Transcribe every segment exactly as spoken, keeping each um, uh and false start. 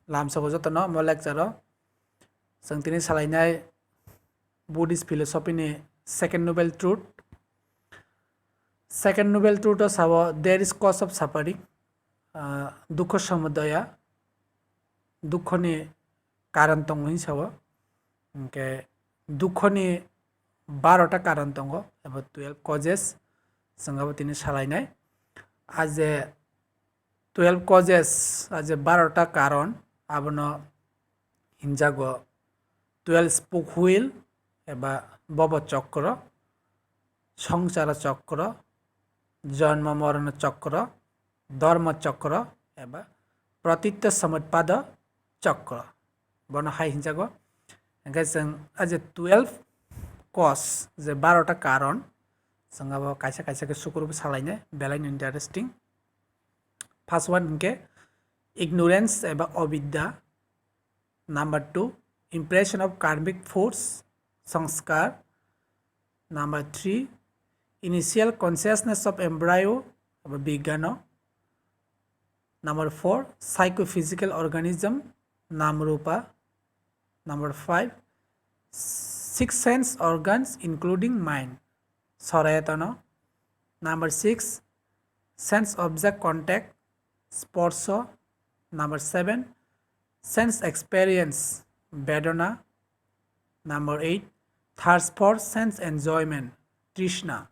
Lamsao jotono omo lecture o chwng tini salainai Buddhist philosophy ni second noble truth. Second noble truth o sao there is cause of suffering, ah, dukho samudaya, dukhoni karon tongo hinwi sao. Hwnkhe dukhoni barota karon tongo, abo twelve causes, chwng abo tini salainai. A je twelve causes, a je barota karon, abono hinjago twelve spoke wheel eba bobo chokro, songsara chokro, jonmo morono chokro, dharma chokro eba pratitya samutpada chokro. Bono hai hinjago. Hwnkhe chwng a je twelve cause, je barota karon, chwng abo kaisa kaisa khe sukurbo salainai, belaino interesting. First one hwnkhe ignorance eba obidya. Number two, impression of karmic force, sanskar. Number three, initial consciousness of embryo eba bigyano. Number four, psychophysical organism, namrupa. Number five, six sense organs including mind, sorayatano. Number six, sense object contact, sporso. Number seven, sense experience, vedana. Number eight, thirst for sense enjoyment, trishna.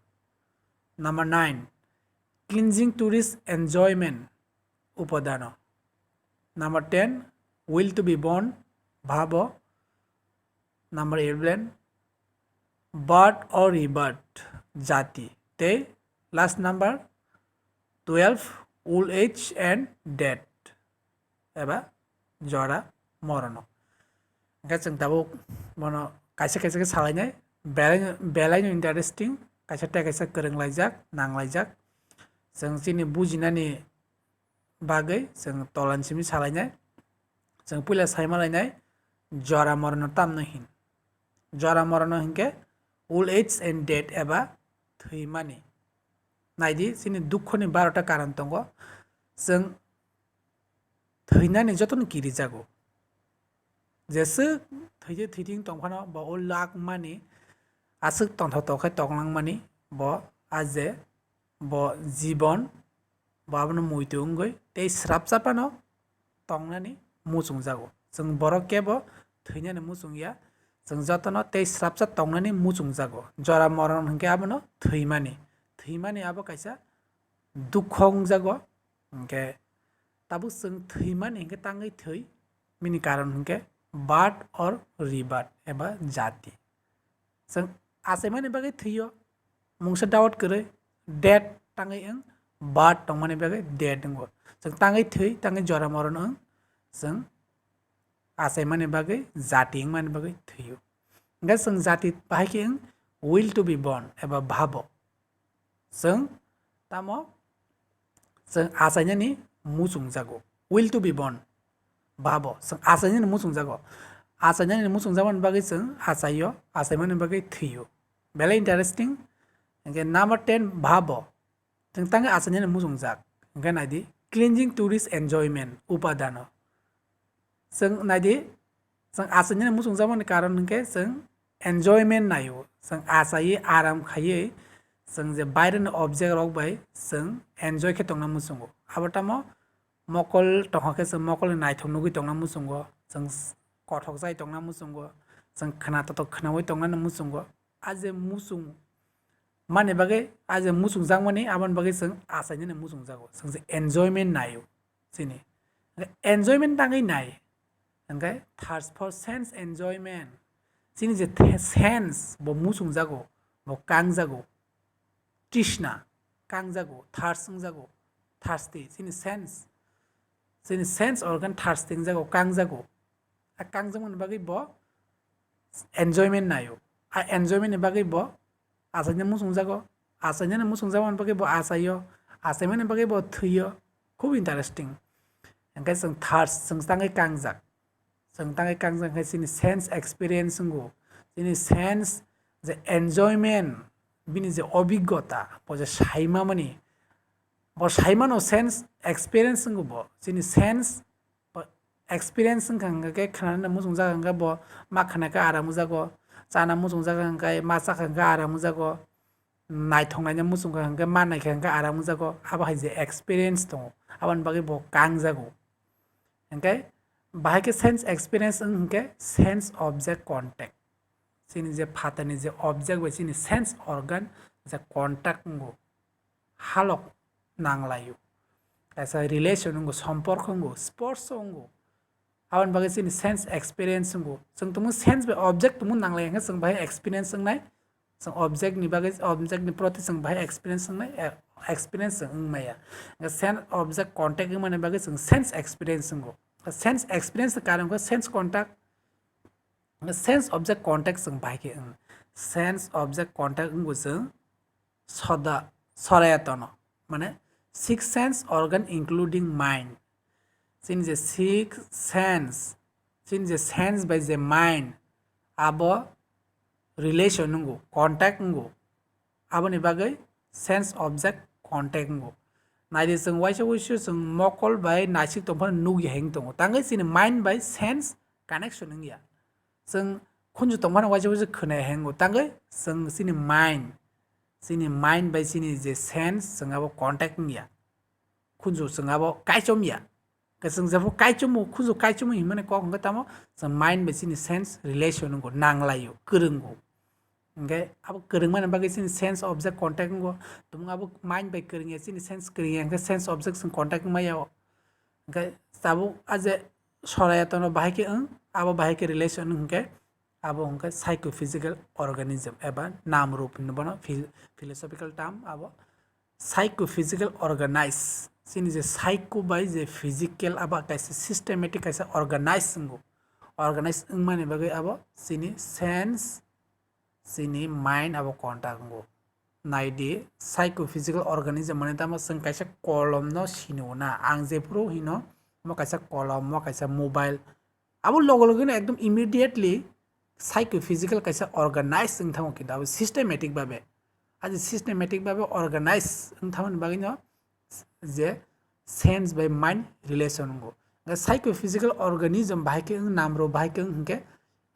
Number nine, clinging to this enjoyment, upadano. Number ten, will to be born, bhavo. Number eleven, birth or rebirth, jati. Tei last number twelve, old age and death, eba jora morono. Hwnkhe chwng tabuk bono kaisa kaisa khe salainai, belai, belaino interesting, kaisa tei kaisa kwrwnglaijak, nanglaijak. Chwng chini bujinani bagwi chwng tolan simi salainai. Chwng puila saimalainai jora morono tamno hin. Jora morono hinkhe old age and death eba thwimani. Naidi, chini dukhoni barota karon tongo. Chwng thwinani jotono kirijago. Jeswk thwitwi thwitwng tongphano bo o lak mani aswk tongthok tongkhe tonglangmani bo a je bo jibon bo abono muitu wngwi tei srapsa phano tongnani muchungjago. Chwng borok kebo thwinani muchungya, chwng jotono tei srapsa tongnani muchungjago. Jora moron hwnkhe abono thwimani, thwimani abo kaisa dukho wngjago. Hwnkhe tabuk chwng thwimani hwnkhe tangwi thwi, bini karon hwnkhe birth or rebirth eba jati. Chwng achaimani bagwi thwio, mungsa doubt kwrwi, dead tangwi wng, birth tongmani bagwi dead wngo. Chwng tangwi thwi, tangwi jora moron wng, chwng achaimani bagwi, jati wngmani bagwi thwio. Hwnkhe chwng jati bahai khe wng will to be born eba bhabo. Chwng tamo chwng achainani muchungjago, will to be born, bhabo. Chwng achainani muchungjago, achainani muchungjabani bagwi chwng achaio, achaimani bagwi thwio. Belai interesting. Hwnkhe number ten, bhabo. Chwng tangwi achainani muchungjak. Hwnkhe naidi, clinging to this enjoyment, upadano. Chwng naidi, chwng achainani muchungjakmani karon hwnkhe chwng enjoyment naio. Chwng achaiwi, aram khaiwi, chwng je baireni object rok bai chwng enjoy khe tongna muchungo. Abo tamo mokol tongkha khe chwng mokolni naithok nugwi tongna muchungo, chwng s-, kothok jai tongna muchungo, chwng khna totok khnaui tongnani muchungo. A je muchung mani bagwi, a je muchungjakmani aboni bagwi chwng achainani muchungjago. Chwng je enjoyment naio chini. Enjoyment tangwi nai. Hwnkhe thirst for sense enjoyment. Chini je the-, sense bo muchungjago, bo kangjago. Trishna, kangjago, thirst wngjago, thirsty, chini sense. Chini sense organ thirsty wngjago, kangjago. A kangjakmani bagwi bo enjoyment naio. A enjoyment ni bagwi bo achaina muchungjago. Achainani muchungjagmani bagwi bo achaio. Achaimani bagwi bo thwio. Khub interesting. Hwnkhe chwng thirst, chwng tangwi kangjak. Chwng tangwi kangjak khe chini sense experience wngo. Chini sense je enjoyment, bini je obiggota, bo je saimamani, bo saimano sense experience wngo bo. Chini sense bo Experience wngkha hwnkhe khe khwnana muchungjak hwnkhe bo ma khwnakhe aram wngjago, chana muchungjak hwnkhe ma chakha hwnkhe aram wngjago, naithok naina muchungkha hwnkhe ma naikha hwnkhe aram wngjago, abo hai je experience tongo aboni bagwi bo kangjago. Hwnkhe bahai khe sense experience wng hwnkhe sense object contact. Chini je phatarni je object bai chini sense organ je contact wngo, halok nanglaio. Kaisa relation wngo, somporko wngo, sports wngo. Aboni bagwi chini sense experience wngo. Chwng tongmung sense bai object tongmung nanglai hwnkhe chwng bahai experience wngnai. Chwng object ni bagwi, object ni proti chwng bahai experience wngnai, eh, experience chwng wngmaya. Sense object contact wngmani bagwi chwng sense experience wngo. Sense experience ni karon khe sense contact, sense object contact chwng bahai khe wng. Sense object contact wngo chwng soda, sorayatono, mane six sense organ including mind. Chini je six sense, chini je sense bai je mind, abo relation wngo, contact wngo. Aboni bagwi sense object contact wngo. Naidi chwng waisa waisa chwng mokol bai naisik tongphano nukya heng tongo. Tangwi chini mind bai sense connection wngya. Chwng khunju tongphano waisa waisa khwnaya heng tongo. Tangwi chwng chini mind, chini mind bai chini je sense chwng abo contact wngya. Khunju chwng abo kaichom ya. Khe chwng jephru kaichumu, khunju kaichumu hinmani kok hwnkhe tamo chwng mind bai chini sense relation wngo, nanglaio, kwrwngo. Hwnkhe abo kwrwngmani bagwi chini sense object contact wngo. Tumung abo mind bai kwrwngya, chini sense kwrwngya hwnkhe sense object chwng contact wngmaya o. Hwnkhe tabuk a je sorayatono bahai khe wng, abo bahai khe relation wng hwnkhe abo hwnkhe psychophysical organism eba nam rup hinwi bono phil-, philosophical term abo. Psychophysical organize, chini je psycho bai je physical abo kaisa systematic kaisa organize wngo. Organize wngmani bagwi abo chini sense, chini mind abo contact wngo. Naidi psychophysical organism mane tamo chwng kaisa kolomno sino na. Ang jephuru hino omo kaisa kolom, omo kaisa mobile, abo logo logo no ekdom immediately psychophysical kaisa organize wng thango, kintu abo systematic babe. Aji systematic babe organize wng thamani bagwi no je sense bai mind relation wngo. Hwnkhe psychophysical organism bahai khe wng namro bahai khe wng hwnkhe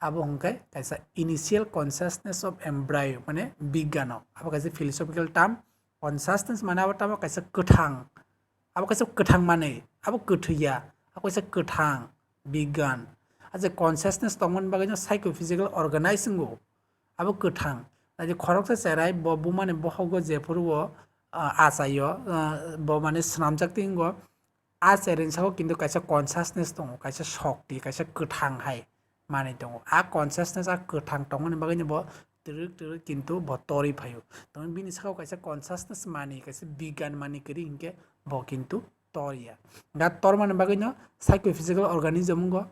abo hwnkhe kaisa initial consciousness of embryo, mane bigyano. Abo kaisa philosophical term, consciousness mane abo tamo kaisa kwthang. Abo kaisa kwthang manwi, abo kwthwi ya, abo kaisa kwthang bigyan. A je consciousness tongmani bagwi no psychophysical organize wngo, abo kwthang. Naidi khoroksa cherai bo bumani bohogo jephuru bo, ah, achaio, ah, bo mane swnamjak twi wngo. A cherai ni saka o kintu kaisa consciousness tongo, kaisa shokti, kaisa kwthang hai manwi tongo. A consciousness a kwthang tongmani bagwi no bo twrwk twrwk kintu bo torwi phaio. Tongwi bini saka o kaisa consciousness manwi, kaisa bigyan manwi kwrwi hinkhe bo kintu torya. Da tormani bagwi no psychophysical organism wngo.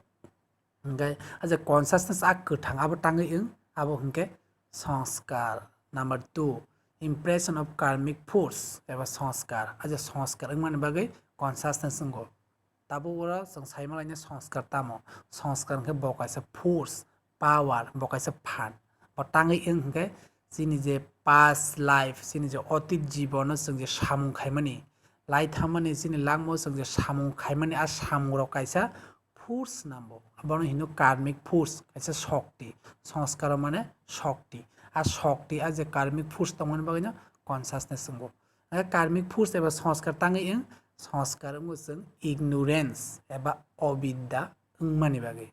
Hinkhe a je consciousness a kwthang abo tangwi wng, abo hinkhe sanskar. Number two, impression of karmic force eba sanskar. A je sanskar wngmani bagwi consciousness wngo. Tabuk oro chwng saima laina sanskar tamo. Sanskar hwnkhe bo kaisa force, power, bo kaisa phan. Bo tangwi wng hwnkhe chini je past life, chini je otit jibono chwng je samung khaimani, lai thammani chini langmao chwng je samung khaimani, a samungrok kaisa force nambo. Abono hino karmic force, kaisa shokti. Sanskaro mane shokti. A shokti, a je karmic force tongmani bagwino consciousness wngo. Hwnkhe karmic force eba sanskar tangwi wng, sanskar wngo chwng ignorance eba obidya wngmani bagwi.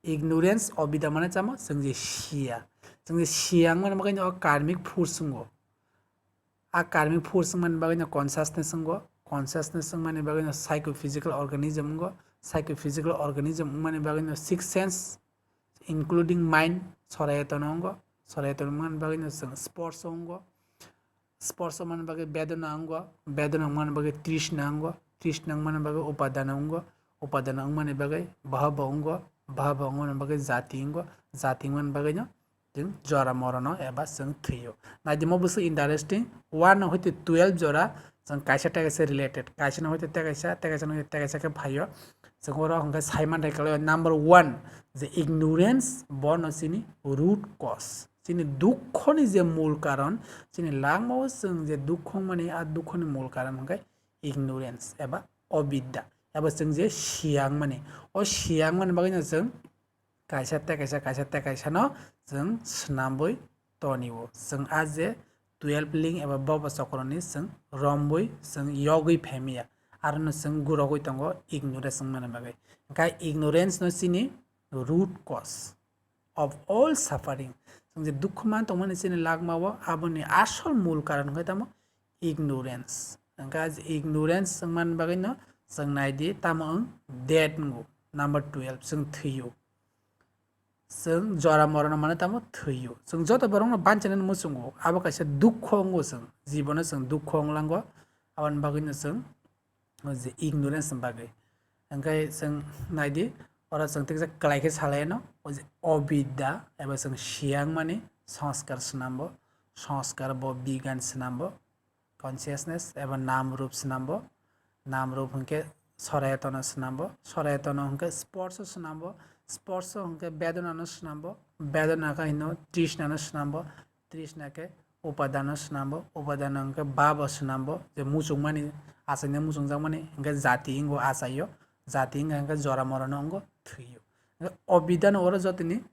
Ignorance, obidya mane chamo chwng je siya. Chwng je siya wngmani bagwi no karmic force wngo. A karmic force wngmani bagwi no consciousness wngo. Consciousness wngmani bagwi no psychophysical organism wngo. Psychophysical organism wngmani bagwi no six sense, including mind, sorayatono wngo. Sorayatono wngmani bagwi no chwng sporso wngo. Sporso wngmani bagwi bedona wngo, bedona wngmani bagwi trishna wngo, trishna wngmani bagwi upadana wngo, upadana wngmani bagwi bhava wngo, bhava wngmani bagwi jati wngo, jati wngmani bagwi no chwng jora morono eba chwng thwio. Naidi mo bwswk interesting, one hoite twelve jora chwng kaisa tei kaisa related, kaisa no hoite tei kaisa, tei kaisa no hoite tei kaisa khe phaio. Chwng oro hwnkhe sai manthai kalaio number one je ignorance, bono chini root cause. Chini dukhoni je mul karon, chini langmao chwng je dukhu wngmani, a dukhoni mul karon hwnkhe ignorance eba obidya. abo chwng je siyang mani. O siyang mani bagwi no chwng kaisa tei kaisa, kaisa tei kaisa no chwng swnambwi tonio. Chwng a je twelve ling eba bobo chokroni chwng rombwi chwng yogwi phaimaya. Arono chwng gurogwi tongo ignorance wngmani bagwi. Hwnkhe ignorance no chini root cause of all suffering. Chwng je dukhu man tongmani chini lagmao aboni asol mul karon hwnkhe tamo ignorance. Hwnkhe ignorance wngmani bagwino chwng naidi tamo wng death wngo, number twelve, chwng thwio. Chwng jora morano mano tamo thwio. Chwng joto borokno banchanani muchungo, abo kaisa dukho wngo chwng, jibono chwng dukho wnglango, aboni bagwino chwng o je ignorance ni bagwi. Hwnkhe chwng naidi, oro chwng tiksa kwlai khe salaino, o je obidya eba chwng siyang mani sanskar swnambo, sanskar bo bigan swnambo, consciousness eba nam rup swnambo, nam rup hwnkhe sorayatono swnambo, sorayatono hwnkhe sporso swnambo, sporso hwnkhe bedonano swnambo, bedona khe hino trishnano swnambo, trishna khe upadano swnambo, upadano hwnkhe babo swnambo, je muchungmani, achaina muchungjakmani hwnkhe jati wngo achaio, jati wngkha hwnkhe jora morano wngo thwio. Hwnkhe obidano oro jotoni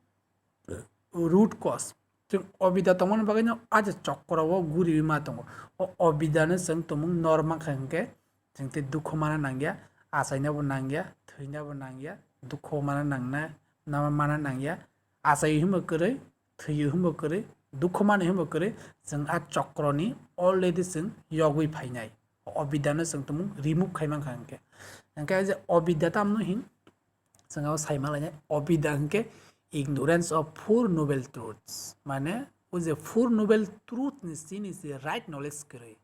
root cause. Chwng obida tongmani bagwino a je chokro o guriwi ma tongo. O obidano chwng tumung nor mankha hwnkhe chwng tei dukhu mana nangya, achainabo nangya, thwinabo nangya, dukhu mana nangna, nama mana nangya, achaiwi hwnbo kwrwi, thwiwi hwnbo kwrwi, dukhu manwi hwnbo kwrwi, chwng a chokroni already chwng yogwi phainai. Obidano chwng tumung remove khai mankha hwnkhe. Hwnkhe je obida tamno hin, chwng abo sai manlainai, obida hwnkhe ignorance of four noble truths. Mane, o je four noble truth ni chini je right knowledge kwrwi.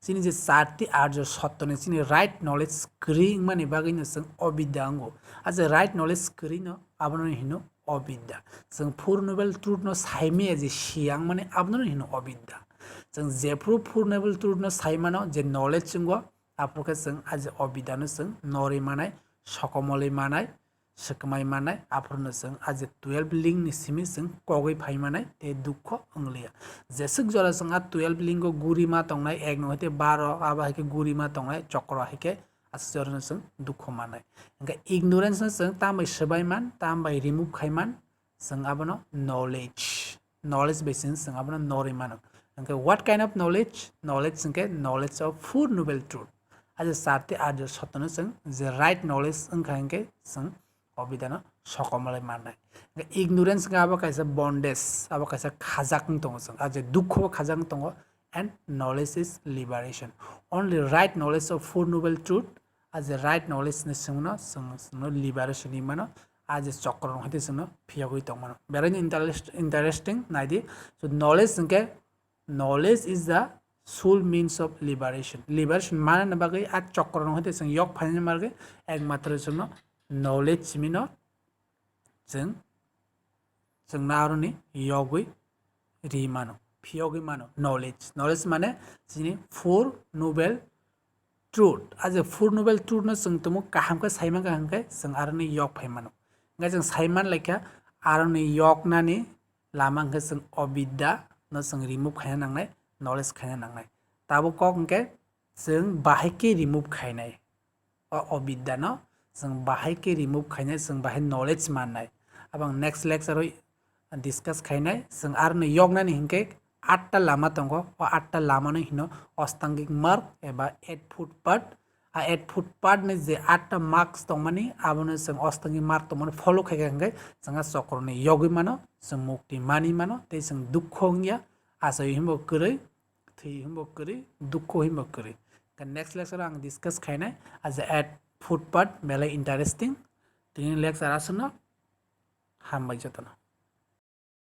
Chini je charti arjo sottoni chini right knowledge kwrwi wngmani bagwino chwng obidya wngo. A je right knowledge kwrwino abono hino obidya. Chwng four noble truth no saimaya je siyang mani abono hino obidya. Chwng jephuru four noble truth no saimano je knowledge wngo, aphuru khe chwng a je obidya no chwng norwi manai, sokomolwi manai, swkmai manai, aphuru no chwng a je twelve ling ni simi chwng kogwi phai manai tei dukho wngliya. Jeswk jora chwng a twelve lingo guri ma tongnai, ek no hwnkhe baro, abo hai khe guri ma tongnai, chokro hai khe aswk jorano chwng dukhu manai. Hwnkhe ignorance no chwng tambai swbai man, tambai remove khai man, chwng abono knowledge. Knowledge bai chwng, chwng abono norwi mano. Hwnkhe what kind of knowledge? Knowledge hwnkhe knowledge of four noble truth. A je charti arjo sottoni chwng je right knowledge wngkha hwnkhe chwng obidano sokomolai mannai. Hwnkhe ignorance hwnkhe abo kaisa bondage, abo kaisa khajak wng tongo chwng. A je dukho bo khajak wng tongo, and knowledge is liberation. Only right knowledge of four noble truth, a je right knowledge ni chwngno, chwng, chwngno liberation ni mano, a je chokro rok hai chwngno phiyogwi tongmano. Beraini interest-, interesting naidi. So knowledge hwnkhe, knowledge is the sole means of liberation. Liberation manani bagwi a chokro rok hai chwng yok phaina bagwi ekmatro chwngno knowledge simino chwng, chwngno aroni yogwi ri mano, phiyogwi mano knowledge. Knowledge mane chini four noble truth. A je four noble truth no chwng tumo kaham khe sai mankha hwnkhe chwng aroni yok phai mano. Hwnkhe chwng sai man laikha aroni yoknani lama hwnkhe chwng obidya no chwng remove khaina nangnai, knowledge khaina nangnai. Tabuk kok hwnkhe chwng bahai khe remove khainai. O obidya no chwng bahai khe remove khainai, chwng bahai knowledge mannai. Abang next lecture o discuss khainai. Chwng aroni yoknani hwnkhe atta lama tongo, o atta lama no hino ostangik marg eba eight foot path. A eight foot path ni je atta margs tongmani, abono chwng ostangik marg tongmani follow khaikha hwnkhe chwng a chokroni yogwi mano, chwng mukti mani mano, tei chwng dukho wngya, achaiwi hwnbo kwrwi, thwi hwnbo kwrwi, dukho hwnbo kwrwi. Hwnkhe next lecture o ang discuss khainai, a je eight foot path belai interesting. Tini lecture aswkno, hambai jotono.